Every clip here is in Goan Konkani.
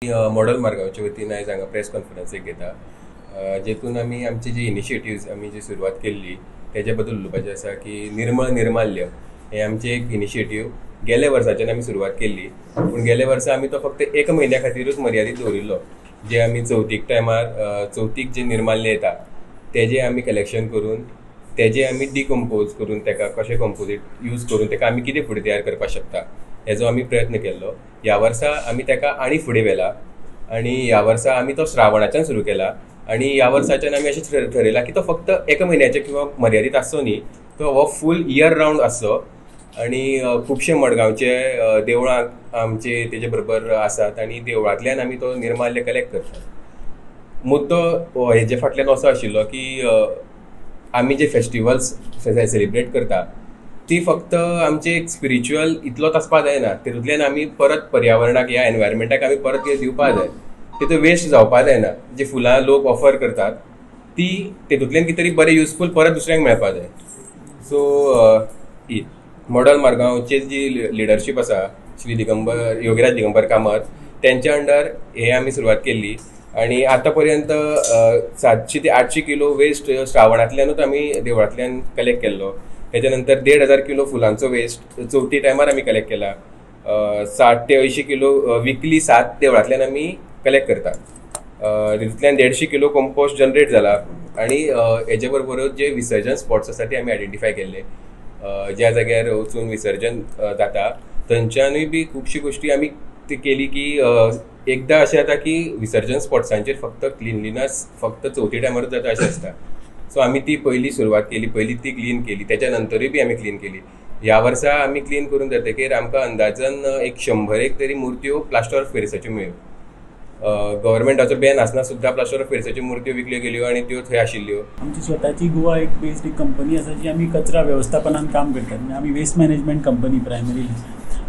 मॉडल मारगांवच्या वतीन आयज हांगा प्रेस कॉन्फरन्स एक घेता, जेतून आमी आमची जी इनिशिएटिव्ज आमी जी सुरवात केल्ली तेजे बद्दल उलोवपाचें आसा की निर्मळ निर्माल्य हें आमचें एक इनिशिएटीव गेल्या वर्साच्यान आमी सुरवात केल्ली, पूण गेल्या वर्सा आमी तो फक्त एका म्हयन्या खातीरूच मर्यादीत दवरिल्लो. जे आमी चवथीक टायमार चवथीक जे निर्माल्य येता तेजें आमी कलेक्शन करून तेजें आमी डिकम्पोज करून तेका कशें कंपोजीट यूज करून तेका आमी कितें फुडें तयार करपाक शकता हेजो आमी प्रयत्न केल्लो. ह्या वर्सा आमी तेका आनी फुडें व्हेला आनी ह्या वर्सा आमी तो श्रावणाच्यान सुरू केला आनी ह्या वर्साच्यान आमी अशें थरयलां की तो फक्त एका म्हयन्याचे किंवा मर्यादीत आसचो न्ही, तो हो फूल इयर रावंड आसचो. आनी खुबशे मडगांवचे देवळां आमचे तेजे बरोबर आसात आनी देवळांतल्यान आमी तो निर्माल्य कलेक्ट करतात. मुद्दो हेजे फाटल्यान असो आशिल्लो की आमी जे फेस्टिवल्स सेलिब्रेट करता ती फक्त आमचे एक स्पिरिच्युअल इतलोच आसपा जायना, तितूंतल्यान आमी परत पर्यावरणाक ह्या एनवायरमेंटाक आमी परत कितें दिवपा जाय, तितून वेस्ट जावपा जायना. जी फुलां लोक ऑफर करतात ती तितूंतल्यान कितें तरी बरें युजफूल परत दुसऱ्यांक मेळपा जाय. सो ही मॉडल मारगांवचे जी लिडरशीप आसा श्री दिगंबर योगीराज दिगंबर कामत तेंच्या अंडर हे आमी सुरवात केल्ली आनी आतां पर्यंत 700 ते 800 किलो वेस्ट श्रावणांतल्यानूच आमी देवळांतल्यान कलेक्ट केल्लो. तेच्या नंतर 1500 किलो फुलांचो वेस्ट चवथी टायमार आमी कलेक्ट केला. 60 ते 80 किलो विकली 7 देवळांतल्यान आमी कलेक्ट करता. तितूंतल्यान 150 किलो कंपोस्ट जनरेट जाला आनी हेजे बरोबरूच जे विसर्जन स्पॉट्स आसा ते आमी आयडेंटिफाय केल्ले, ज्या जाग्यार वचून विसर्जन जाता थंयच्यानूय बी खुबशी गोश्टी आमी ती केली की एकदां अशें जाता की विसर्जन स्पॉट्सांचेर फक्त क्लिनलिनस फक्त चवथी टायमारूच जाता अशें आसता. सो आमी ती पयली सुरवात केली, पयली ती क्लीन केली, तेच्या नंतरूय बी आमी क्लीन केली. ह्या वर्सा आमी क्लीन करून जातकीर आमकां अंदाजन एक 100 तरी मुर्त्यो प्लास्टर ऑफ पेरिसाच्यो मेळ्ळ्यो. गव्हर्मेंटाचो बॅन आसना सुद्दां प्लास्टर ऑफ पेरिसाच्यो मुर्त्यो विकल्यो गेल्यो आनी त्यो थंय आशिल्ल्यो. आमची स्वताची गोवा एक बेस्ड एक कंपनी आसा जी आमी कचरा वेवस्थापनान काम करतात, म्हणजे आमी waste management company primarily.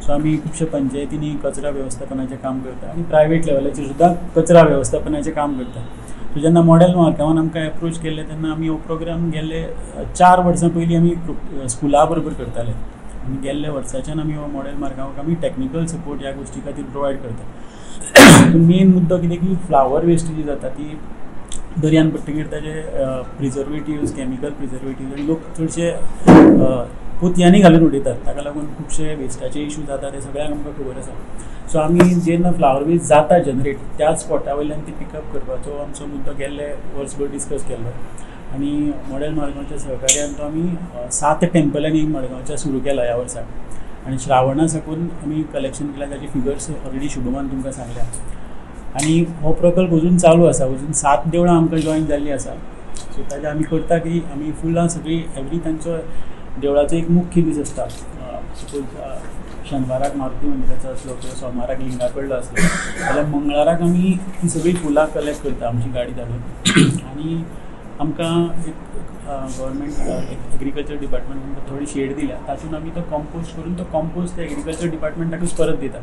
So आमी खुबश्या पंचायतींनी कचरा वेवस्थापनाचें काम करता आनी प्रायवेट लेवलाचेर सुद्दां कचरा वेवस्थापनाचें काम करता. सो जेन्ना मॉडेल मारगांवान आमकां एप्रोच केल्लें तेन्ना आमी हो प्रोग्राम गेल्ले 4 वर्सां पयलीं आमी स्कुला बरोबर करताले आनी गेल्ल्या वर्साच्यान आमी हो मॉडेल मारगांवाक आमी टॅक्निकल सपोर्ट ह्या गोश्टी खातीर प्रोवायड करता. मेन मुद्दो कितें की फ्लावर वेस्ट जी जाता ती दर्यान पडटकीर ताजे प्रिजर्वेटिव्स, केमिकल प्रिजर्वेटिव्स आनी लोक चडशे पोतयांनी घालून उडयतात, ताका लागून खुबशे वेस्टाचे इशू जाता ते सगळ्यांक आमकां खबर आसा. सो आमी जेन्ना फ्लावर वेस्ट जाता जनरेट त्याच स्पॉटा वयल्यान ती पिकअप करपाचो आमचो मुद्दो गेल्ले वर्सभर डिस्कस केल्लो आनी मॉडेल मारगांवच्या सहकार्यान तो आमी 7 टेम्पलांनी मडगांवच्या सुरू केला ह्या वर्साक आनी श्रावणा साकून आमी कलेक्शन केलां. ताचे फिगर्स ऑलरेडी शुभमान तुमकां सांगल्या आनी हो प्रकल्प अजून चालू आसा. अजून 7 देवळां आमकां जॉयन जाल्लीं आसा. सो ताजे आमी करता की आमी फुलां सगळीं एवरी तांचो देवळाचो एक मुख्य दीस आसता. सपोज शेनवाराक मारुती मंदिराचो आसलो किंवा सोमाराक लिंगा कडलो आसलो जाल्यार मंगळाराक आमी ती सगळीं फुलां कलेक्ट करता आमची गाडी धाडून आनी आमकां एक गव्हर्मेंट एग्रीकल्चर डिपार्टमेंट आमकां थोडी शेड दिल्या तातूंत आमी तो कंपोस्ट करून तो कंपोस्ट एग्रीकल्चर डिपार्टमेंटाकूच परत दिता.